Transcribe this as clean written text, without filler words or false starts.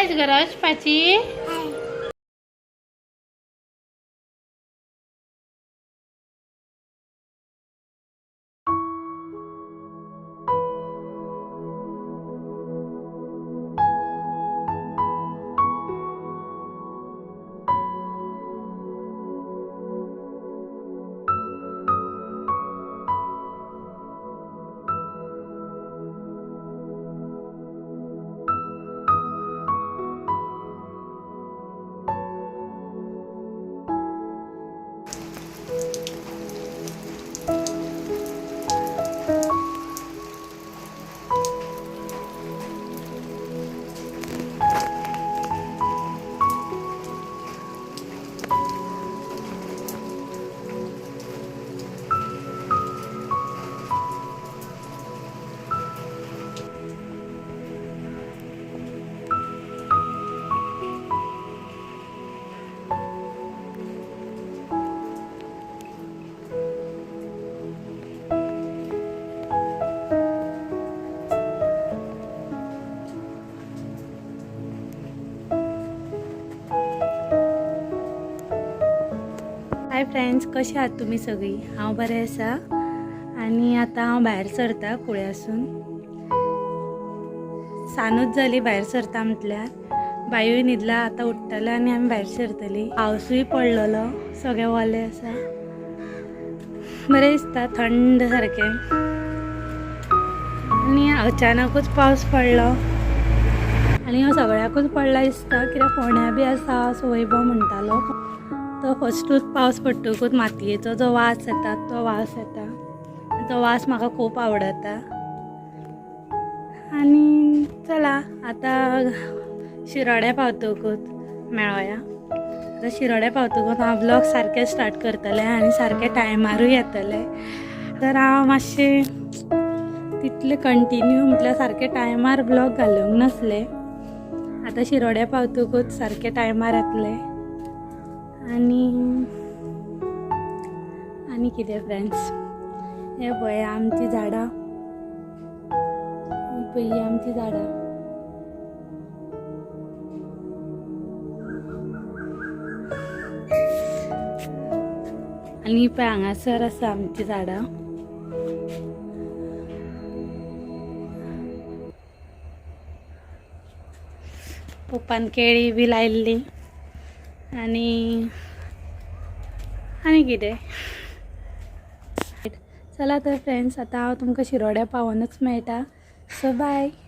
आहेस घरा वचपाची? हाय फ्रेंड्स, कशे आहात तुमी सगळीं? हांव बरें आसा आनी आतां हांव भायर सरता कुळ्यासून. सानूच जाली भायर सरता म्हटल्यार. बायूय न्हिदला, आतां उठ्ठलें आनी आमी भायर सरतली. पावसूय पडलेलो, सगळें ओलें आसा, बरें दिसता, थंड सारकें. आनी अचानकूच पावस पडलो आनी हो सगळ्याकूच पडला दिसता, कित्याक फोंड्या बी आसा असो वैभव म्हणटालो. तो फस्टूच पावस पडटकूच मातयेचो जो वास येता तो वास येता, तो वास म्हाका खूब आवडटा. आनी चला आतां शिरोड्या पावतकूच मेळोया. आतां शिरोड्या पावतकूच हांव ब्लॉग सारकें स्टार्ट करतलें आनी सारकें टायमारूय येतलें. तर हांव मातशें तितलें कंटिन्यू म्हटल्यार सारकें टायमार ब्लॉग घालूंक नासलें. आतां शिरोड्या पावतकूच सारकें टायमार येतलें. आनी आनी कितें फ्रेंड्स, हे पळय आमची झाडां, ही पळय ही आमची झाडां. आनी पळय हांगासर आसा आमची झाडां. पप्पान केळी बी लायिल्ली. आनी आनी कितें. चला तर फ्रेंड्स, आतां हांव तुमकां शिरोड्या पावोनच मेळटा. So bye.